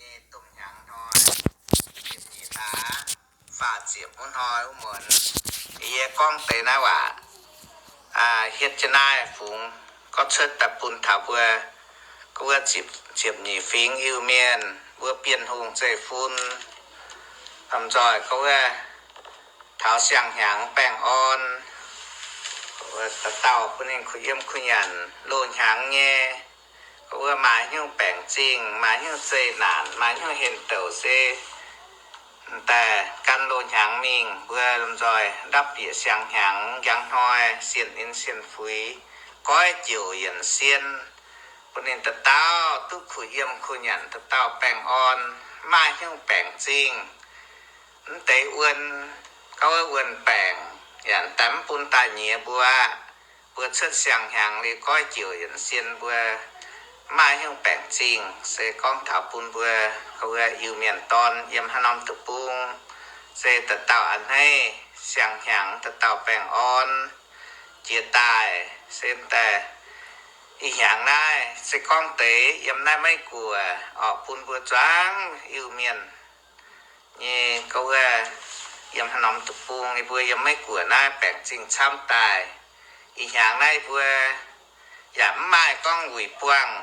Domh hnyangx hnoi, ziepc nyeic hlaax, faah ziepc wuov hnoi wuov muonz, yie gorngv deix naaiv waac hietv jienv naaiv fungx gorngv cuotv daaih bun taux mbuo, gorngv wuov ziepc nyeic fingx Iu-Mienh mbuo Bienh Hungh zeiv-fun, lomh nzoih gorngv wuov taux siang-hnyangx baengh orn, dauh dauh bun ninh kuh yiem kuh nyanc loz-hnyangx nyei, gorngv wuov maaih hnyouv baengc zingh, maaih hnyouv zeqc naanc, maaih hnyouv henh douc se daaih gan loz-hnyangx mingh, mbuo lomh nzoih ndapv bieqc siang-hnyangx, njang hnoi sienh in sienh fuix, goiv jouc yienc sien, bun ninh dauh dauh duqv kuh yiem kuh nyanc, dauh dauh baengh orn, maaih hnyouv baengc zingh. Mv deix wuon, gorngv wuov wuon baengc, yaac daaih mv bun daaih nyiex mbuo aqv. Mbuo cuotv siang-hnyangx liuz goiv jouc yienc sien mbuo maaih hnyouv baengc zingh, se gorngv taux bun mbuo, gorngv wuov Iu-Mienh dorn yiem haaix norm deic-bung, se dauh dauh a'hneiv siang-hnyangx, dauh dauh baengh orn jiex daaih, se daaih ih hnyangx naaiv se gorngv deix yiem naaiv Meiv Guoqv orqc, bun mbuo zuangx Iu-Mienh nyei, gorngv wuov yiem haaix norm deic-bung, yie mbuo yiem Meiv Guoqv naaiv baengc zingh camv daaih. Ih hnyangx naaiv yie mbuo yaac mv maaih gorngv wuic buangh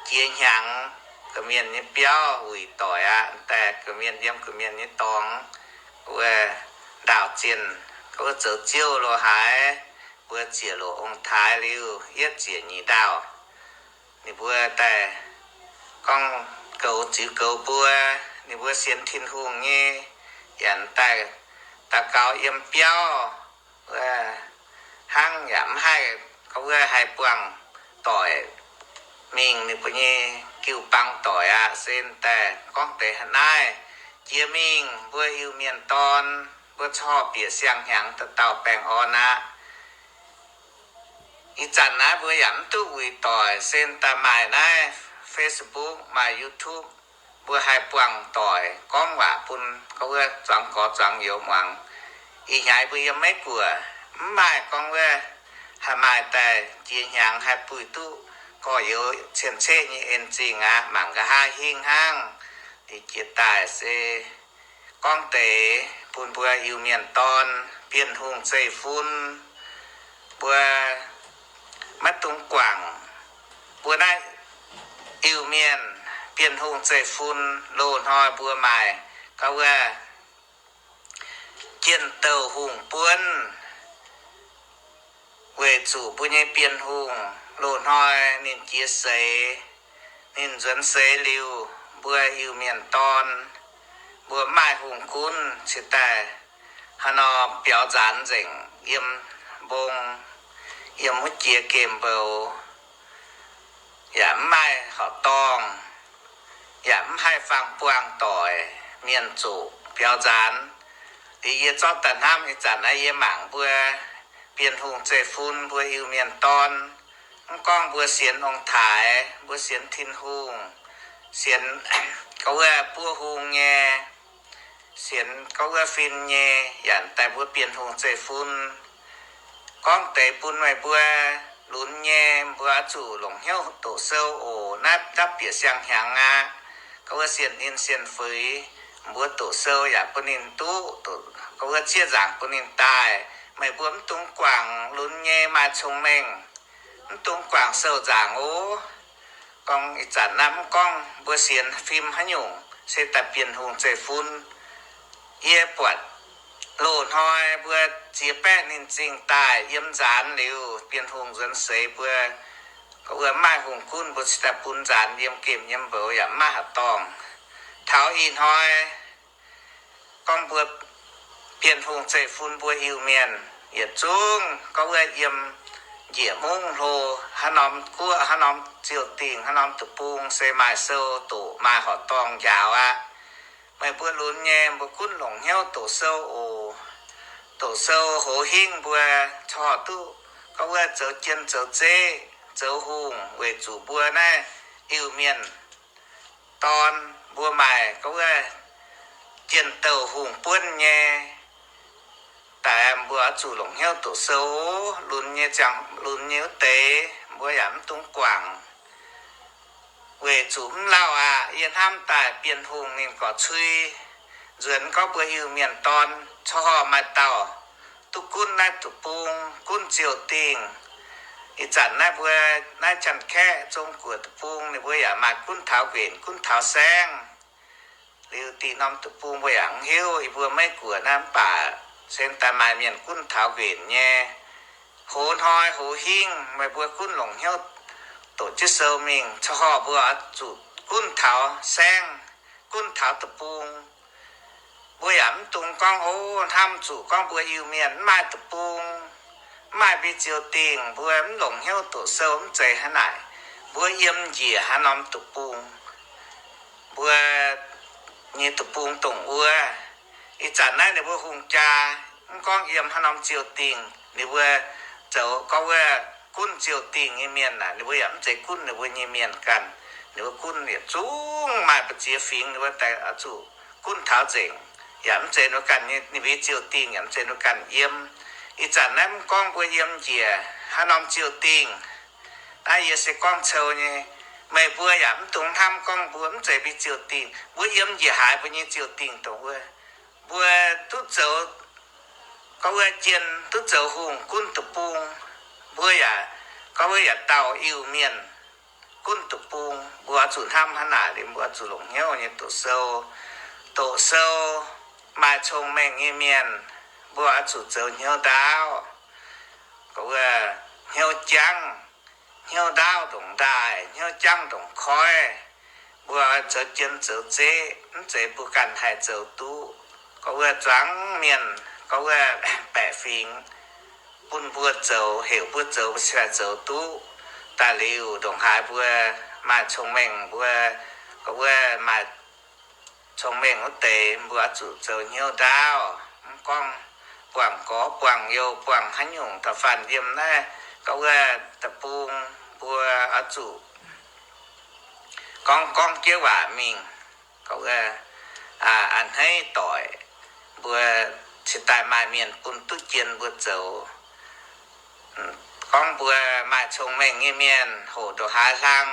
jiex hnyangx ga'mienh nyei biauv wuic doic aqv. Daaih ga'mienh yiem ga'mienh nyei dorngx, wuov ndaauh zienh, gorngv wuov zoux ziouv lo haaix, mbuo ziec loc ong-taaix liuz, yietv ziec nyic ndaauh, ninh mbuo daaih gorngv goux ziux goux mbuo, ninh mbuo sienx Tin-Hungh nyei, yaac daaih daux gaux yiem biauv, wuov hnangv yaac mv haih gorngv wuov haih buangh doic mingh ninh mbuo nyei jiu-baang doic aqv. Se daaih gorngv deix hnangv naaiv jiex mingh, mbuo Iu-Mienh dorn mbuo corc bieqc siang-hnyangx dauh dauh baengh orn aqv. Ih zanc naaiv mbuo yaac mv duqv wuic doic, se daaih maaih naaiv Facebook, maaih YouTube, mbuo haih buangh doic gorngv waac bun gorngv wuov zuangx gorx zuangx youz muangx. Ih hnyangx mbuo yiem Meiv Guoqv mv maaih gorngv wuov haih maaih daaih jiex hnyangx haih buih duqv gorx-youz cien-ceqv nyei en-zingh aqv. Mangc nqa'haav hingh hnangv, liuz jiex daaih se gorngv deix bun mbuo Iu-Mienh dorn Bienh Hungh zeiv-fun, mbuo maiv dungx guangc. Mbuo naaiv Iu-Mienh Bienh Hungh zeiv-fun, loz-hnoi mbuo maaih gorngv wuov jien-douh hungh buonv, weic zuqc mbuo nyei Bienh Hungh loz-hnoi ninh jiex seix, ninh nzuonx seix liuz, mbuo Iu-Mienh dorn mbuo maaih hungh gunv cingx daaih haaix nor biaux nzaanx nzengc yiem mbong, yiem wuov jiex gemh mboux, yaac mv maaih horqc dorngh, yaac mv haih faang-buangh doic, mienh zoqc biaux nzaanx. Liuz yie zorqv daaih hnamv ih zanc naaiv yie mangc mbuo Bienh Hungh zeiv-fun, mbuo Iu-Mienh dorn, mv gorngv mbuo sienx ong-taaix, mbuo sienx Tin-Hungh, sienx gorngv wuov buov hung nyei, sienx gorngv wuov fin nyei, yaac daaih mbuo Bienh Hungh zeiv-fun. Gorngv deix bun meih mbuo lunx nyei, mbuo oix zuqc longc hnyouv doqc sou oc. Naaiv ndapv bieqc siang-hnyangx aqv. Gorngv wuov sienh ninh sienh fuix, mbuo doqc sou yaac bun ninh duqv, gorngv wuov zieqv nzaangc bun ninh daaih. Meih mbuo mv dungx guangc, lunx nyei maaih cong-mengh, mv dungx guangc sou nzaangc oc. Gorngv ih zanc naaiv mv gorngv mbuo sienx fim haaix nyungc, se daaih Bienh Hungh zeiv-fun. Yie buatc loz-hnoi mbuo ziex baeqv ninh zingh daaih yiem nzaanx liuz, Bienh Hungh nzuonx seix mbuo, gorngv wuov maaih hungh gunv mbuo cingx daaih bun nzaanx yiem gemh yiem mboux yaac maiv maaih horqc dorngh. Taux ih hnoi gorngv mbuo Bienh Hungh zeiv-fun mbuo Iu-Mienh yietc zungv gorngv wuov yiem njiec mungv hlo, haaix norm guoqv, haaix norm ziouh dingh, haaix norm deic-bung se maaih sou doqc, maaih horqc dorngh njaaux aqv. Meih mbuo lunx nyei mbuo gunv longc hnyouv doqc sou oc. Doqc sou hoz hingv mbuo corc duqv gorngv wuov zoux jien zoux zeqv, zoux hungh, weic zuqc mbuo naaiv Iu-Mienh dorn mbuo maaih gorngv wuov jien-douh hungh buonv nyei. Daaih mbuo oix zuqc longc hnyouv doqc sou, lunx nyei ziangh lunx nyei wuov deix mbuo yaac mv dungx guangc. Weic zuqc mv lauh aqv. Yie hnamv daaih Bienh Hungh ninh gorx cui nzuonx gorngv mbuo Iu-Mienh dorn corc horh maaih dauh duqv gunv naaiv deic-bung, gunv ziouh dingh. Ih zanc naaiv mbuo naaiv Janx-Kaeqv Zong-Guoqv deic-bung ninh mbuo yaac maaih gunv taux nquenc, gunv taux saengv. Liuz dih norm deic-bung mbuo yaac mv hiuv, yie mbuo Meiv Guoqv naaiv mv baac se daaih maaih mienh gunv taux nquenc nyei. Hoz hnoi hoz hingv meih mbuo gunv longc hnyouv doqc jienv sou mingh, corc horh mbuo oix zuqc gunv taux saengv, gunv taux deic-bung. Mbuo yaac mv dungx gorngv, o, hnamv zuqc gorngv mbuo Iu-Mienh mv maaih deic-bung, mv maaih mbuo ziouh dingh, mbuo mv longc hnyouv doqc sou, mv zeiz hnangv naaic. Mbuo yiem njiec haaix norm deic-bung, mbuo nyei deic-bung dongh wuov. Ih zanc naaiv ninh mbuo hungh jaa, mv gorngv yiem haaix norm ziouh dingh, ninh mbuo zoux gorngv wuov gunv ziouh dingh nyei mienh aeqv, ninh mbuo yaac mv zeiz gunv ninh mbuo nyei mienh ganh. Ninh mbuo gunv yietc zungv maaih ba'ziex fingx, ninh mbuo daaih oix zuqc gunv taux nzengc. Yaac mv zeiz ninh mbuo ganh nyei, ninh mbuo nyei ziouh dingh yaac mv zeiz ninh mbuo ganh yiem. Ih zanc naaiv mv gorngv mbuo yiem njiec haaix norm ziouh dingh, naaiv yie se gorngv cou nyei. Meih mbuo yaac mv dungx hnamv gorngv mbuo mv zeiz mbuo ziouh dingh. Mbuo yiem njiec haaix, mbuo nyei ziouh dingh dongh wuov. Mbuo duqv zoux, gorngv wuov, jien, duqv zoux hungh gunv deic-bung. Mbuo yaac, gorngv wuov, yaac dauh Iu-Mienh gunv deic-bung. Mbuo oix zuqc hnamv hnangv naaic liuz, mbuo oix zuqc longc hnyouv nyei doqc sou. Doqc sou, maaih cong-mengh nyei mienh, mbuo oix zuqc zoux hnyouv ndaauv. Gorngv wuov, hnyouv jangv, hnyouv ndaauv ndongc ndaaih, hnyouv jangv ndongc koiv. Mbuo oix zoux jien zoux zeqv, mv zeiz mbuo ganh haih zoux duqv. Gorngv wuov, zuangx mienh, gorngv wuov, baeqc fingx bun mbuo zoux, heuc mbuo zoux, mbuo cingx daaih zoux duqv. Daaih liuz ndongc haaix mbuo maaih cong-mengh, mbuo, gorngv wuov, maaih cong-mengh wuov deix, mbuo oix zuqc zoux hnyouv ndaauv. Mv gorngv buangh gorx buangh youz, buangh haaix nyungc da'faanh yiem naaiv, gorngv wuov, deic-bung, mbuo oix zuqc gorngv, gorngv jienv waac mingh. Gorngv wuov, a'hneiv doic, mbuo cingx daaih maaih mienh bun duqv jien mbuo zoux. Gorngv mbuo maaih cong-mengh nyei mienh, hoqc ndongc haaix hlang,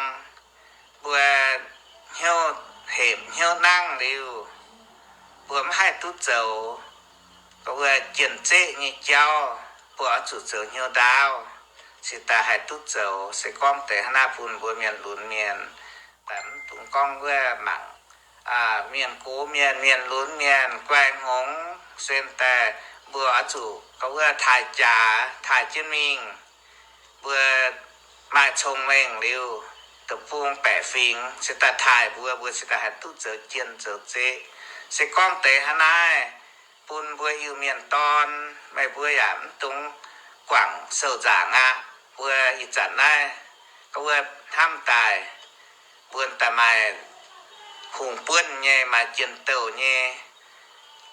mbuo hnyouv hepc hnyouv nangv liuz, mbuo mv haih duqv zoux. Gorngv wuov, jien-zeqv nyei jauv, mbuo oix zuqc zoux hnyouv ndaauv, cingx daaih haih duqv zoux. Se gorngv deix hnangv naaiv bun mbuo mienh lunx mienh, mv dungx gorngv wuov mangc mienh gox mienh, mienh lunx mienh guai hngongx, se daaih mbuo oix zuqc, gorngv wuov, taaih jaax, taaih jienv mingh. Mbuo maaih cong-mengh liuz, deic-bung baeqc fingx cingx daaih taaih mbuo, mbuo cingx daaih haih duqv zoux jien zoux zeqv. Se gorngv deix hnangv naaiv bun mbuo Iu-Mienh dorn, meih mbuo yaac mv dungx guangc sou nzaangc aqv. Mbuo ih zanc naaiv, gorngv wuov, hnamv daaih, mbuo daaih maaih hungh buonv nyei, maaih jien-douh nyei.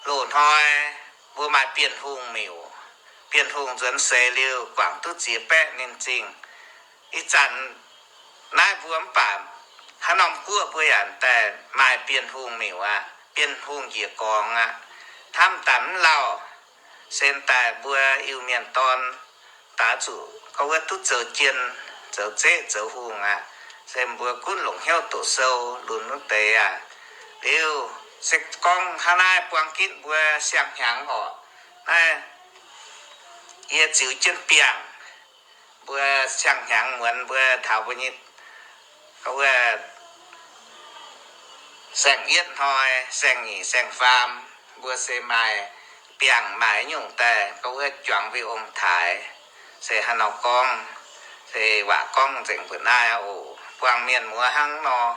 Loz-hnoi mbuo maaih Bienh Hungh miuc. Bienh Hungh nzuonx seix liuz guangc duqv ziex baeqv ninh zingh. Ih zanc naaiv mbuo mv baac haaix norm guoqv mbuo yaac daaih maaih Bienh Hungh miuc aqv, Bienh Hungh njiec gorngx aqv. Hnamv daaih mv lauh, se daaih mbuo Iu-Mienh dorn daaih zuqc gorngv wuov duqv zoux jien, zoux zeqv, zoux hungh aqv. Se mbuo gunv longc hnyouv doqc sou lunx wuov deix aqv. Liuz se gorngv hnangv naaiv buang ginv mbuo siang-hnyangx orqc. Naaiv yie ziux jienv biangh mbuo siang-hnyangx muonz mbuo taux mbuo nyei, gorngv wuov, saeng-yietv hnoi, saeng-nyeic, saeng-faam, mbuo se maaih biangh maaih nyungc daaih gorngv wuov juangx mbuo ong-taaix. Se haaix nor gorngv, se waac gorngv nzengc mbuo naaiv oc. Buangh mienh muoz hnangv nor.